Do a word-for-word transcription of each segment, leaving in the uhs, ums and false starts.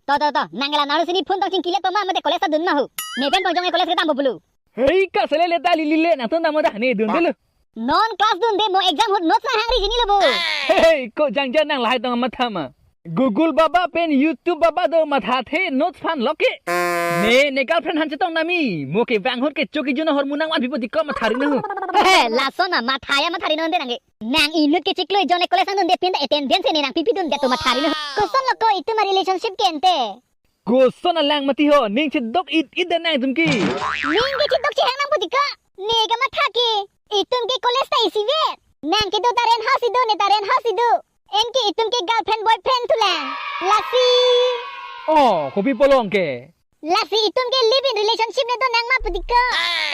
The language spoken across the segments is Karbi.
To, to, to, nang ke la nang si ne phone tong chingki let pama mate college ta dun ma ho. Ne pen pongjong e college kedam pulo. Hei, ka sele le ta lili le nangtum dam da ne dun dulu. Non class dunde mo exam ahut notes nang hangri jini lo bo. Hei, ko Jangja nang lahai tong matha ma. Google baba pen YouTube baba do matha the notes aphan loke. Ne, ne girlfriend aphan chetong nami. Mo kevang ahut kecho kejun ahormu nangvanpi pute ko mathari nu. He, lason a mathaya mathari nonde nang ke. Nang inut kechiklo ejon e college nangdunde pinta attendance ne nangpipi dunde to mathari nu. Koson lo ko itum a relationship ke ente. Koson alang mati ho, ning chedok it it da nangtum ke. Ning ke chedok chehang nang pute ko. Ne kamatha ke. Itum ke college ta isivet. Nang kedo ta rent house si do, ne ta rent house si do. Anke itum ke girlfriend boyfriend thulang. Lasi. Oh, kopi pulo anke. Lasi itum ke live in relationship ne do nang ma pute ko.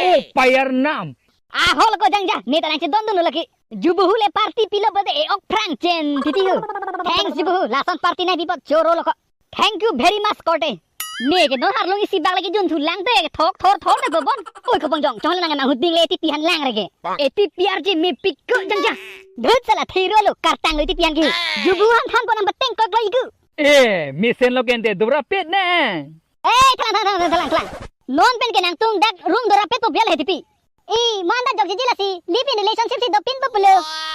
Oh, payar nam. Ahol ko Jangja, ne ta nang chedondun lagi. Jubuhu le party pilo pute e-ok phrang chen titi ho. Thanks Jubuhu, lason party nangpi apot choro lo ko. Thank you very much korte. Ne ke non arlong isi bak lagi jun thulang te thok thor thor te bobon. Oi ko pongjong, chong nang nang hut ding le tipi han lang rege. E tipi arje mepik ko Jangja. Dhut sala thiro lo kartang lo tipi han ke. Jubuhu han than pon nang beteng kok lo igu. Eh, mesen lo ke ente dora pet na. Eh, thalang, thalang, thalang, thalang, thalang. Non pen ke nangtum dak room dora pet po bial he tipi. Eh, manda jok jiji lasi, live in relationship si dopin po pulo.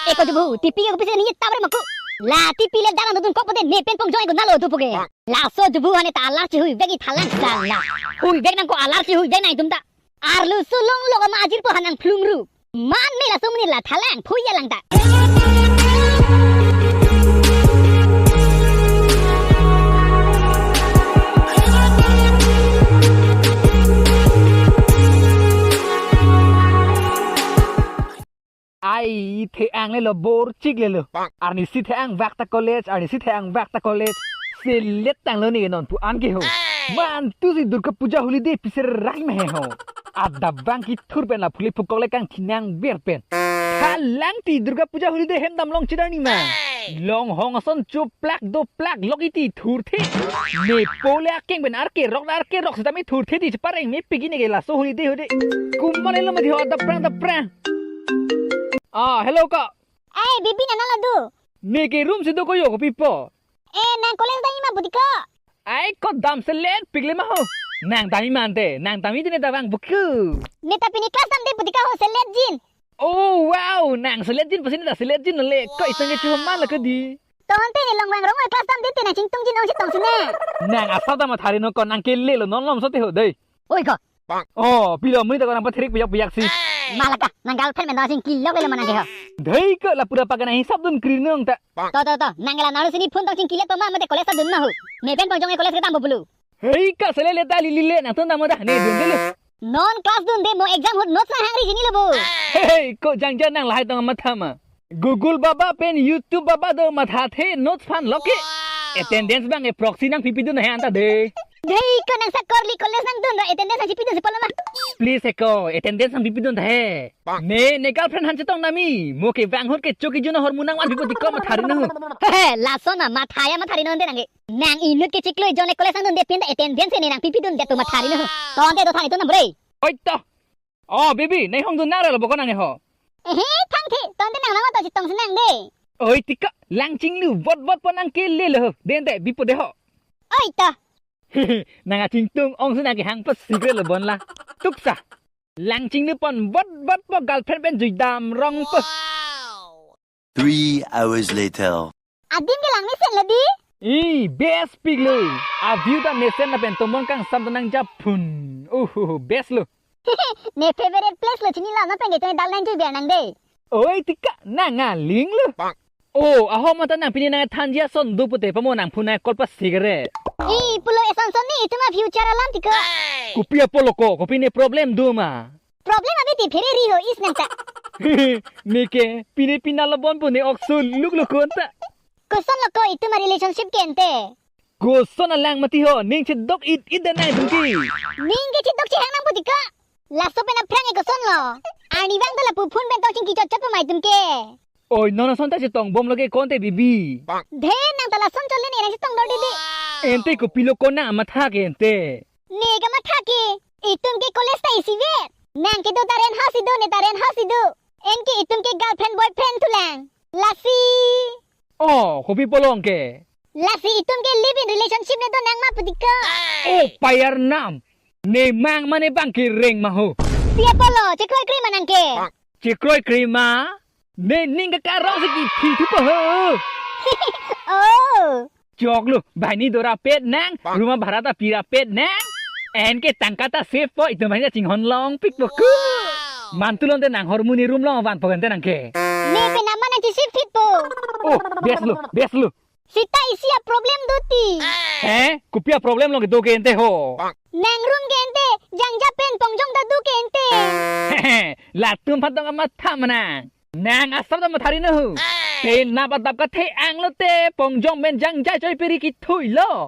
Eh, ko Jubuhu, tipi ke kopisi ne tawre maku. La tipi le dalan dun kok pute ne pen pongjong e gunalo dupu ke. Laso Jubuhu hane ta alar chihui vek i thalang sala. Hui vek nang ko alar chihui vek nang itum ta. Arlo sulung lo ma ajir po hanang phlung ru. Man me laso muni la thalang phuya lang ta. Ai, the-ang le lo bor chik le lo. Arnisi the-ang vak ta college, arnisi the-ang vak ta college. Selet tanglo ne non pu an ke ho. Man tu si Durga Puja holiday piser rai ma he ho. Adap bang kithur pen la phuli phukok le kangthinang ber pen. Thalang ti Durga Puja holiday hem dam long chidar ni ma. Long hong ason chuplak doplak lok iti thurthe. Ne po le akeng pen arke rok arke rok sitame thurthe ti chepareng mepik ne ke laso holiday hode. Kumane lo mati ho adap prang adap prang. Ah, hello ko. Ai, Bibi nana ladu. Ne ke room si do ko yo kopi po. Eh, nang college dam ma pute ko. Ai, ko dam selet pik le ma ho. Nang dam ma ante, nang dam ne ta vang buku. Ne ta pini class damde pute ko ho selet jin. Oh, wow, nang selet jin pusi ne ta selet jin le, ko isang ke chuman la ke di. Tangte ne long vang rong class damde te nang chingtung jin ong si tong si ne. Nang asap ta mathari no ko nang ke le lo non lom so te ho dei. Oi ko. Oh, pilo muni ta ko nang pathirik puyak puyak si. Malaka, nang girlfriend pen ta chingki lok le lo ma nang ke ho. Dei ko la pura pakan hisap dun kri nong ta. To, to, to, nang ke la nang si ne phone tong chingki let pama mate college ta dun ma ho. Ne pen pongjong e college kedam pulo. Hei, ka sele le ta lili le nangtum dam da ne dun dulu. Non class dunde mo exam ahut notes nang hangri jini lo bo. Hei, ko Jangja nang lahai tong matha ma. Google baba pen YouTube baba do matha the notes aphan loke. Attendance bang e proxy nangpipi dun he anta de. Dei ko nang sa korli college nangdun ro attendance nangchipi dun si pulo ma. Please he ko attendance nangpipi dun he. Ne, ne girlfriend aphan chetong nami. Mo kevang ahut kecho kejun ahormu nangvanpi pute ko mathari nu. He, lason a mathaya mathari nonde nang ke. Nang inut kechiklo ejon e college nangdunde pinta attendance ne nangpipi dunde to mathari nu. Tangte do thani to nang bre. Oi to. Oh, Bibi, ne hong dun nang re lo bo ko nang ne ho. Ehe, thangthe, tangte nang nang to chetong si nang de. Oi, ti ko, lang chinglu vot vot po nang ke le lo ho. Den te, bipo de ho. Oi to. Nang achingtung ong si nang ke hang pa secret lo bon la. Tuksa. Lang chinglu pon vot vot po girlfriend pen jui dam rong po. Three hours later. Adim ke lang mesen lo di? Ih, best pik lo. A view ta mesen lapen tomon kangsam ta nang japhun. Uhuhu, best lo. Ne favorite place lo chini la na pen ke tong dal nang jui biar nang de. Oi, ti ko nang aling lo. Oh, ahom anta nang pini nang thanji ason do pute pamo nang phunai kol pa sigare. Ih, pulo eson son ni itum a future alam ti ko. Kopi apot lo ko, kopi ne problem do ma. Problem abi ti phere ri ho is nang ta. Ne ke, pine pina lo bon pu ne ok suluk lo ko anta. Koson lo ko itum a relationship ke ente. Koson alang mati ho, ning chedok it it da nangtum ke. Ning ke chedok chehang nang pute ko. Laso pen aphrang e koson lo. Arnivang ta lapu phone pen tong chingki chot chot pama itum ke. Oi, non ason ta chetong bom lo ke konte Bibi. Dei nang ta lason chole ne nang chetong dor didi. Ente kopilo ko nang amatha ke ente. Ne kamatha ke, itum ke college ta isivet. Nang kedo ta rent house si do, ne ta rent house si do. Anke itum ke girlfriend boyfriend thulang. Lasi. Oh, kopi pulo anke. Lasi itum ke live in relationship le do nang ma pu tiko. Oh, payar nam. Ne mang mane bang kereng ma ho. Pi apotlo, chekroikre ma nang ke? Chekroikre ma? Ne ning kakarong si kithi thupo ho. Oh. Choklo, banghini dorapet nang, room abhara ta pirapet nang. En ke tangka ta save po, itum banghini ta chinghon longpikpo ko. Mantu lote nang hormu ne room along vanpo kante nang ke. Ne penap ma nang chi-save thitpo. Oh, best lo, best lo. Sita isi a-problem do ti. Eh, kopi a-problem lo kedo ke ente ho? Nang room ke ente, Jangja pen Pongjong ta do ke ente. Latum aphan tong kamatha ma nang. Nang asap ta mathari no ho. Penap adap kathe-ang lote Pongjong pen Jangja choi peri kithui lo.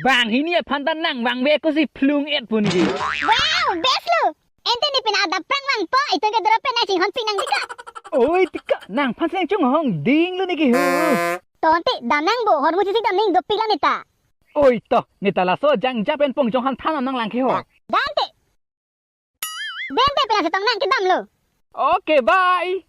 Banghini aphan ta nang vangve ako si phlung et pun ki. Wow, best lo. Ente ne penap adap prang vangpo, itum ke dorapet nang chinghonpik nang tiko. Oi tiko, nangphan si nang chunghong ding lo ne ke ho. Tonte, dam nang bo, hormu chesik dam ning dopik lang neta. Oi to, neta laso Jangja pen Pongjong aphan than nang lang ke ho. Dante. Dante penap si tong nang kedam lo. Okay, bye.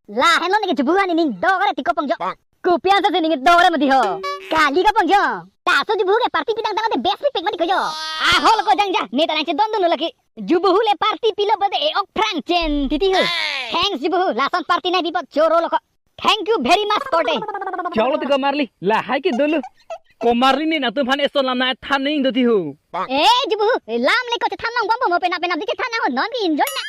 Lahenlo ne ke Jubu aning dok re tiko Pongjong. Kopi ansa si ning dok re mati ho. Kali ko Pongjong. Laso Jubu ke party pitang tang te best pipik mati ko jo. Ahol ko Jangja. Neta nang chedondun lo lake. Jubu le party pilo bade e-ok phrang chen titi ho. Thanks Jubu. Lason party nai bipot choro lo ko. Thank you very much korte. Choklo ti komarli, lahai ke dolo. Komarli ne nangtum aphan eson lam nangthan ning do ti ho. Eh, Jubu, lam le ko chethan longbompo, mo penap penap di chethan nang ho, non ke enjoy nang.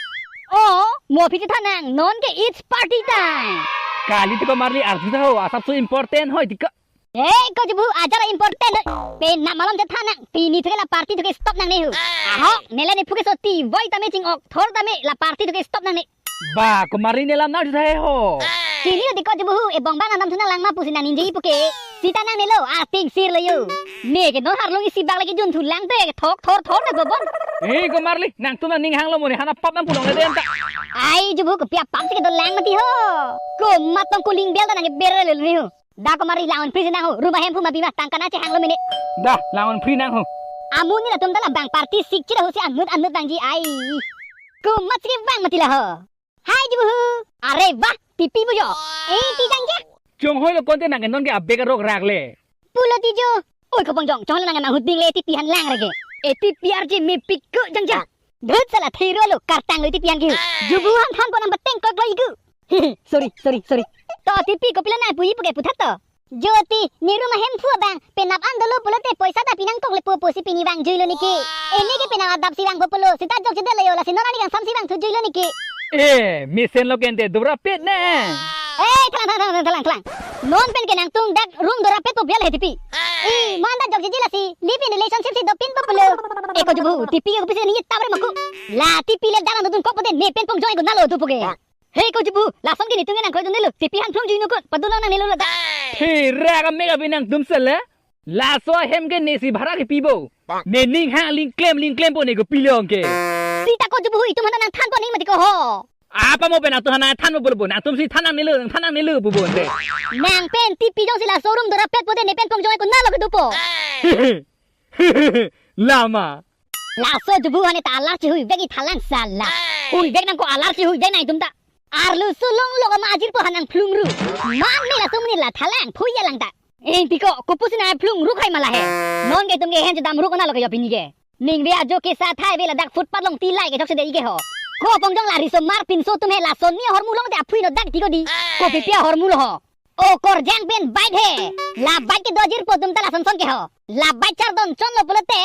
Oh, mo aphi chethan nang, non ke it's party time. Kali ti komarli arju tha ho, asap so important hoi ti ko. Eh, ko Jubu, ajat important. Penap malom chethan nang, pini thu ke la party thu ke stop nangne ho. Ahok, nele nephu ke soti, voi tame ching-ok, thor tame la party thu ke stop nangne. Ba, komarli ne lam nang arju tha ho. Chini di ko Jubu, ebong bang anam thu nang lang ma pusi nang ningje pu ke. Sita nangne lo, ating sir lo yo. Ne ke non arlong isi bak lagi jun thu lang te, thok thor thor te bobon. Eh, komarli, nangtum nang ning hanglo mo ne, hana pap nang pu longle de anta. Ai, Jubu, kopi apap si kedo lang mati ho. Komat tong cooling bell ta nang ber le lo ne ho. Da komarli, langon free nang ho, room ahem phu ma bima tangka nang chehang lo mene. Da, langon free nang ho. Amu ne latum ta la bang party sik chira ho si anut anut bang ji ai. Komat si ke bang mati la ho. Hai Jubu. Are wah, Tipi bo jo. Eh, ti Jangja. Chonghoi lo konte nang ke non ke abek arok rak le. Pulo ti jo. Oi ko Pongjong, chonghoi lo nang ke manghut ding le Tipi han lang re ke. Eh, Tipi arje mepik ko Jangja. Dhut sala thero lo kartang lo Tipi an ke. Jubu han than po nang beteng kok lo igu. Sorry, sorry, sorry. To Tipi kopilo nang puji pu ke puthat to. Jyoti, ne room ahem phu abang, penap an dolo pulote poisa ta pinangkok le po pusi pini vangjui lo neke. Ene ke penap adap si vangpo pulo, sita jok chedelo yo, lasi non ani kangsam si vangthujui lo neke. Eh, mesen lo kente dura pet ne. Eh, thalang, thalang, thalang, thalang, thalang. Non pen ke nangtum dak room dorapet po bial he Tipi. Eh, man ta jok chedelo si, live in relationship si dopinpo pulo. Eh, ko Jubu, Tipi ke kopisi ni tawre maku. La Tipi le dalang dun kok pote ne pen Pongjong ego nalo dupo ke. Hei ko Jubu, lason ke netum ke nangkroidun nelo, Tipi han phlongjui nukut, padun long nangnelo ladak. Hei, rak amek abi nangtum sele. Laso ahem ke nesi bhara kepi bo. Ne ning hang lingklem lingklem po ne kopilo ke. Sita ko Jubu, itum han nangthan po ning mati ko ho. Apa mo pen nangtum han nangthan po pulo bo, nangtum si than nangnelo, nangthan nangnelo pu bonte. Nang pen Tipi jongsi laso room dorapet pote ne pen Pongjong eko nalo kedopo. Lama. Laso Jubu hane ta alar chehuivek i thalang sala. Huivek nang ko alar chehuivek nang itum ta. Arloso longlok ama ajirpo han nangphlung ru. Man me laso muni la thalang phuya lang ta. Eng tiko kopusi nangphlung ru khai ma la he. Non ke itum ke hen chedam ru kona lo ke jo pini ke. Ningve ajo kesa thai ve ladak footpath long tilai ke thok sede ike ho. Ko Pongjong la riso mar pinso atum he lason ni hormu long te aphui no dak tiko di. Kopi pi ahormu lo ho. O korjang pen bike he. La bike kedo ajirpo atum ta lason son ke ho. La bike chardon chonlo pulote.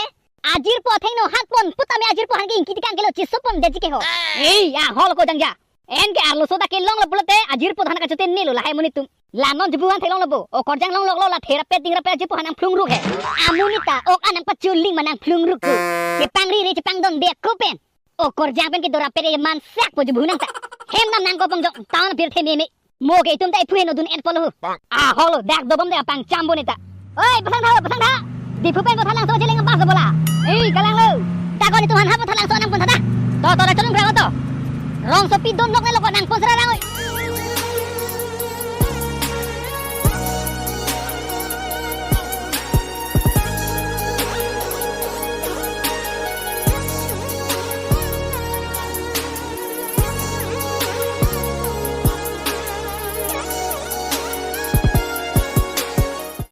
Ajirpo athengno hatpon putame ajirpo han ke ingki tikang kelo chisopon deji ke ho. Ei, ahol ko Jangja. En ke arloso ta kelonglo pulote ajirpo han kachotennelo lahai amonit atum. La non Jubu han thelonglo bo. O korjang longloklo la therapet tingrapet ajirpo han nangphlung ru he. Amonit ta ok an nangpachuling ma nangphlung ru ko. Chepangri re chepangdon be ko pen. O korjang pen kedorapet e mansak po Jubu nang ta. Hem nam nang ko Pongjong, town pirthe meme. Mo ke itum ta iphu heno dun-et po lo. Ahol dak dobom de apangcham bo ne ta. Oi, pasang tha, pasang tha. Diphu pen Patharlangso jeleng bas bola. Ei, kalanglo. Ta ko netum han ha Patharlangso nangpon tha ta. To, to, da cholung kra to. Rongsopi don nok ne lo ko nangpon sera rang oi.